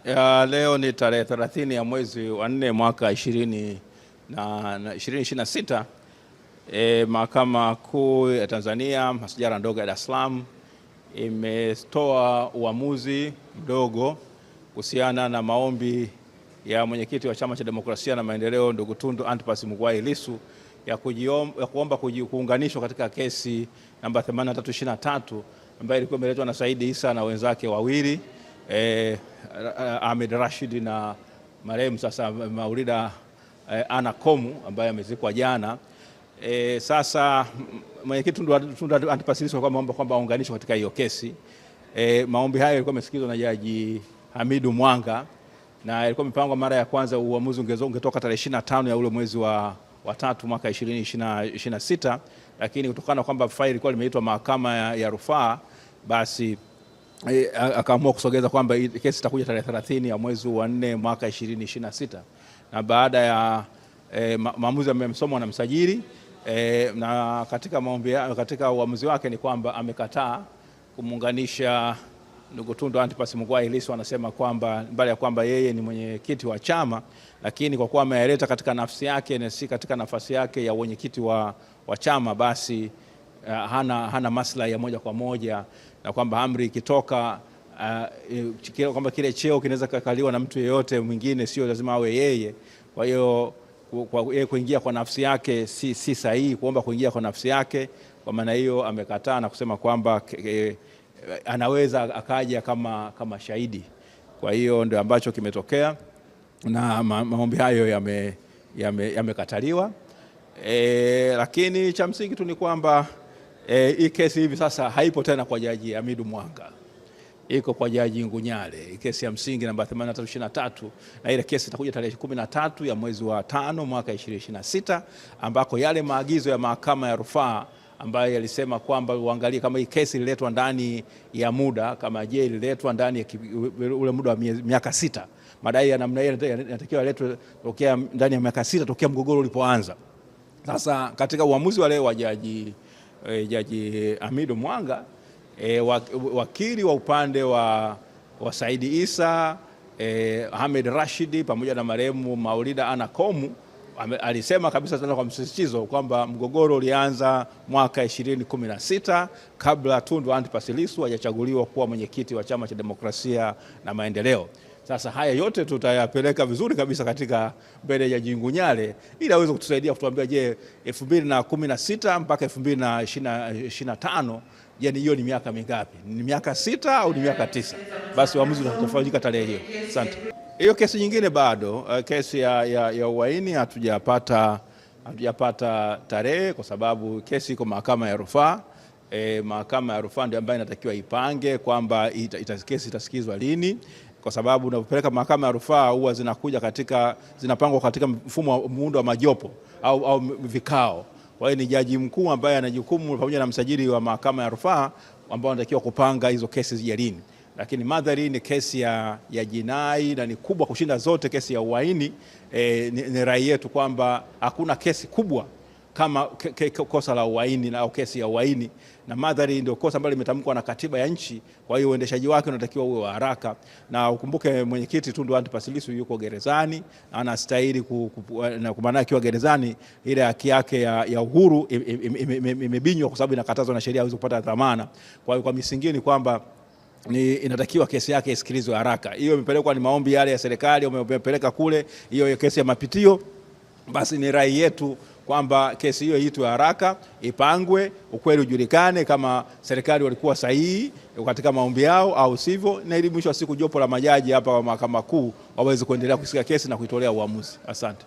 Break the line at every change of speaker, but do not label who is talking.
Ya, leo ni tarehe 30 ya mwezi wa 4 mwaka 2026. Mahakama Kuu ya Tanzania masijara ndogo ya Dar es Salaam imetoa uamuzi mdogo kuhusiana na maombi ya mwenyekiti wa Chama cha Demokrasia na Maendeleo ndugu Tundu Antipas Mughwai Lissu ya kuomba kuunganishwa katika kesi namba 8323 ambayo ilikuwa imeletwa na Saidi Issa na wenzake wawili Ahmed Rashid na marehemu sasa Maulida Anna Komu ambaye amezikwa jana. Sasa mwenyekiti Tundu Antipas Lissu alikuwa ameomba kwamba aunganishwe katika hiyo kesi. Maombi hayo yalikuwa yamesikilizwa na Jaji Hamidu Mwanga na ilikuwa mipango mara ya kwanza uamuzi ungetoka tarehe 25 ya ule mwezi wa tatu mwaka 2026, lakini kutokana na kwamba faili ilikuwa limeitwa mahakama ya rufaa, basi akaamua kusogeza kwamba kesi itakuja tarehe 30 ya mwezi wa 4 mwaka 2026. Na baada ya maamuzi yamesomwa na msajili, na katika maombi, katika uamuzi wake ni kwamba amekataa kumuunganisha ndugu Tundu Antipas Mughwai Lissu. Anasema kwamba mbali ya kwamba yeye ni mwenyekiti wa chama, lakini kwa kuwa ameeleta katika nafsi yake na si katika nafasi yake ya mwenyekiti wa chama, basi hana maslahi ya moja kwa moja, na kwamba amri ikitoka kwamba kile cheo kinaweza kukaliwa na mtu yeyote mwingine, sio lazima awe yeye. Kwa hiyo kwa yeye kuingia kwa nafsi yake si sahihi kuomba kuingia kwa nafsi yake. Kwa maana hiyo amekataa na kusema kwamba anaweza akaja kama shahidi. Kwa hiyo ndio ambacho kimetokea na maombi hayo yamekataliwa. Lakini cha msingi tu ni kwamba hii kesi hivi sasa haipo tena kwa Jaji Hamidu Mwanga, iko kwa Jaji Ngunyale, kesi ya msingi namba 8323, na ile kesi itakuja tarehe 13 ya mwezi wa 5 mwaka 2026, ambako yale maagizo ya mahakama ya rufaa ambayo yalisema kwamba uangalie kama hii kesi ililetwa ndani ya muda, kama je ililetwa ndani ya ule muda wa miaka 6. Madai ya namna hiyo yanatakiwa yaletwe tokea ndani ya miaka 6 tokea mgogoro ulipoanza. Sasa katika uamuzi wa leo wa Jaji Hamidu Mwanga, wakili wa upande wa Saidi Issa, Ahmed Rashid pamoja na marehemu Maulida Anna Komu alisema kabisa tena kwa msisitizo kwamba mgogoro ulianza mwaka 2016 kabla Tundu Antipas Lissu hajachaguliwa kuwa mwenyekiti wa Chama cha Demokrasia na Maendeleo. Sasa haya yote tutayapeleka vizuri kabisa katika mbele ya Jaji Ngunyale ili aweze kutusaidia kutuambia, je, 2016 mpaka 2025, yani hiyo ni miaka mingapi? Ni miaka 6 au ni miaka 9? Basi uamuzi utafanyika tarehe hiyo. Asante. Hiyo kesi nyingine bado, kesi ya uhaini hatujapata tarehe kwa sababu kesi iko mahakama ya rufaa. Mahakama ya rufaa ndio ambayo inatakiwa ipange kwamba kesi itasikizwa lini, kwa sababu unapopeleka mahakama ya rufaa huwa zinakuja katika zinapangwa katika mfumo wa muundo wa majopo au vikao. Kwa hiyo ni jaji mkuu ambaye ana jukumu pamoja na msajili wa mahakama ya rufaa ambao wanatakiwa kupanga hizo kesi zije lini. Lakini madhari ni kesi ya jinai na ni kubwa kushinda zote kesi ya uhaini. Ni rai yetu kwamba hakuna kesi kubwa kama kosa la uhaini au kesi ya uhaini, na madhari ndio kosa ambalo limetamkwa na katiba ya nchi. Kwa hiyo uendeshaji wake unatakiwa uwe wa haraka, na ukumbuke mwenyekiti Tundu Antipas Lissu yuko gerezani, anastahili na kwa maana akiwa gerezani ile haki yake ya uhuru imebinywa kwa sababu inakatazwa na sheria, hawezi kupata dhamana. Kwa hiyo kwa misingi ni kwamba ni inatakiwa kesi yake isikilizwe haraka. Hiyo imepelekwa ni maombi yale ya serikali wamepeleka kule, hiyo kesi ya mapitio. Basi ni rai yetu kwamba kesi hiyo iitwe haraka, ipangwe, ukweli ujulikane kama serikali walikuwa sahihi katika maombi yao au sivyo, na ili mwisho wa siku jopo la majaji hapa wa Mahakama Kuu waweze kuendelea kusikia kesi na kuitolea uamuzi. Asante.